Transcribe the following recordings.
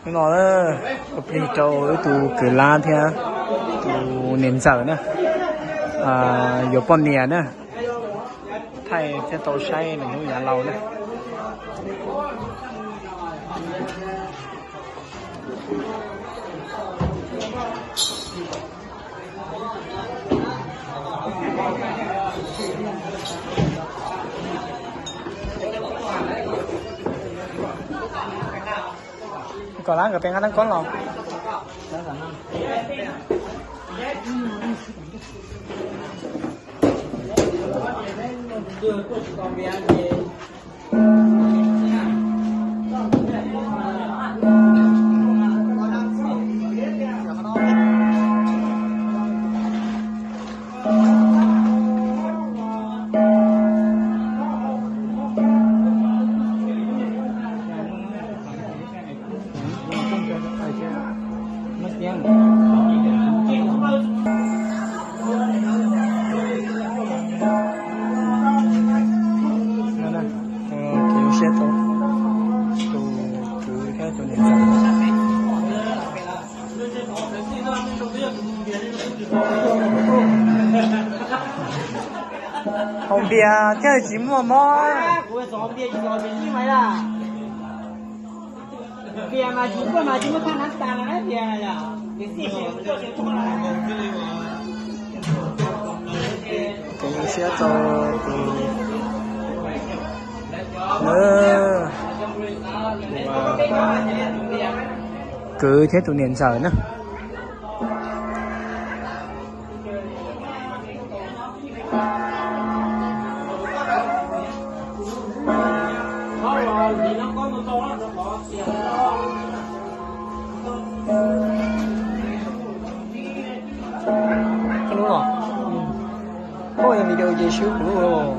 No ua plig rau wb tus kwv Lab thiab tus niam ntxawm na, yuav poj niam na. Thaij thiab tau saib nws lub yav laus na. Kom Lab nkawd pem nqa tag koob los. Kev zoo siab rau tus kwv thiab tus niam ntxawm. Haus npias thiaj tsis muaj mob. Kev zoo siab rau tus kwv thiab tus niam ntxawm na. Koj lub los, koj yog video ces swb kuv lub los.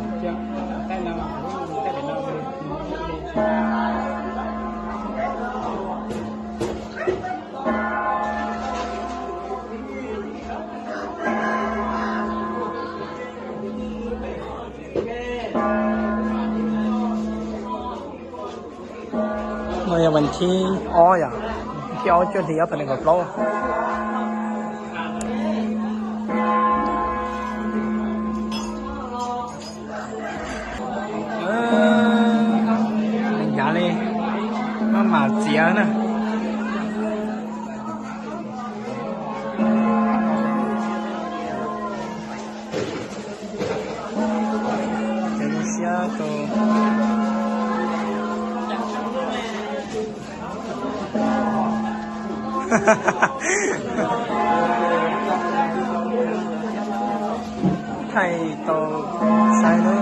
No yog vas thib ob yom, thib ob cuaj hli ob phav nees nkaum plaub. Hnyav li, maj mam txiav na. Kev zoo siab rau thaij tau saib na.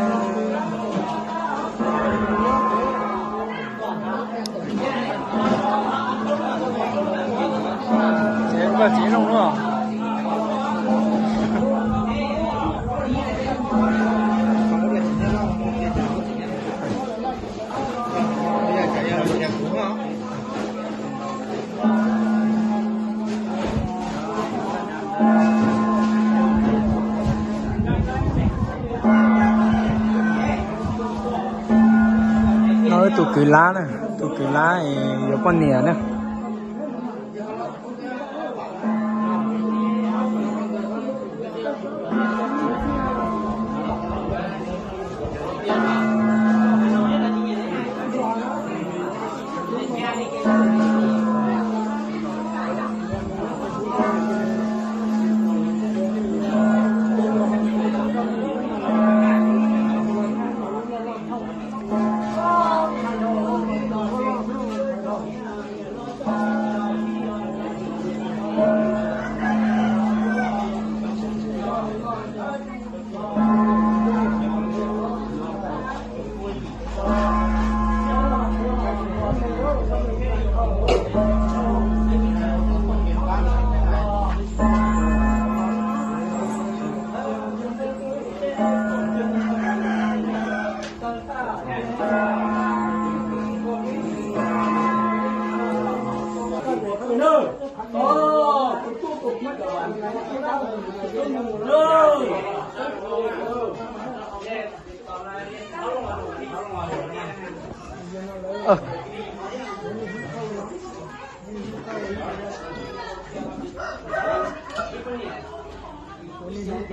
Txiv zoo luaj. No tus kwv Lab na, tus kwv Lab yuav poj niam na.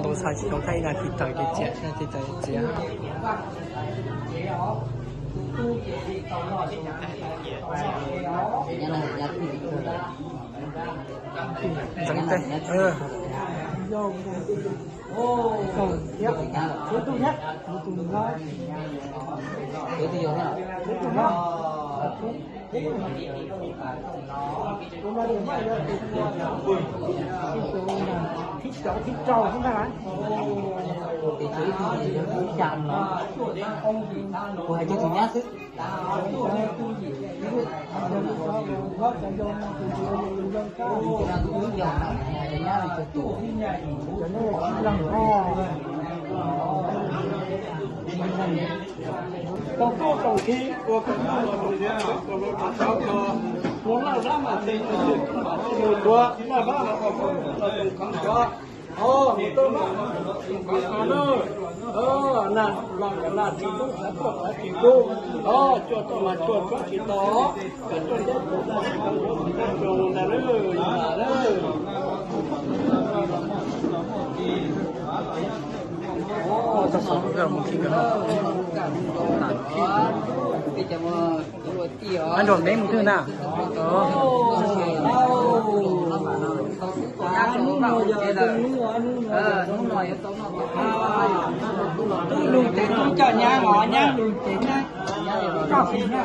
Ntau txha tsis tau thaij ib nas this tawm ces txiav, txiav txiav. Ntxeev teg. Tus hais cov tus nyab xwb. Tau tuaj tau khi ua kom noj los rau yav kom los rau cov ko, ua laj zab mas tes mus tuav laj zab los ua kom noj los rau khov kov. Os, mus tuaj mas mus khov kov na. Os, na los kom na tsis kub, xav tuaj xav tsis kub. Os, cua tuaj mas cua tsuab tsis tau, kom tuaj ntiab tus tag sim tau yuav mus ntiab cua mus ntag lawm, yog lam lawm. Txog xov mus khi ko. Ab nrog neb mus twg na? Lug ces tub coj nyab os, nyab lug ces nyab coj pim na.